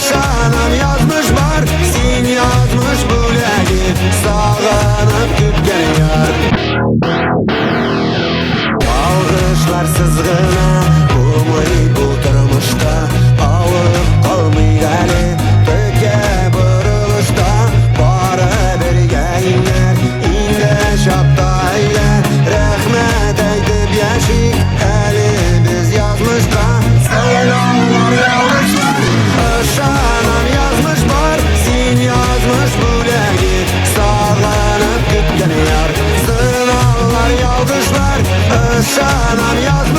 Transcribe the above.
Ышанам, язмыш бар, син язмыш бүләге, сагынып көткән яр. Ялгышларсыз гына булмый бу тормышта, авып калмыйк әле текә борылышта. Бары бергә иңнәр, инде чакта әйдә, рәхмәт әйтеп яшик әле без язмышка. Сынаулар, ялгышлар. Ышанам, язмыш бар, син язмыш бүләге, сагынып көткән яр. Сынаулар, ялгышлар. Ышанам, язмыш.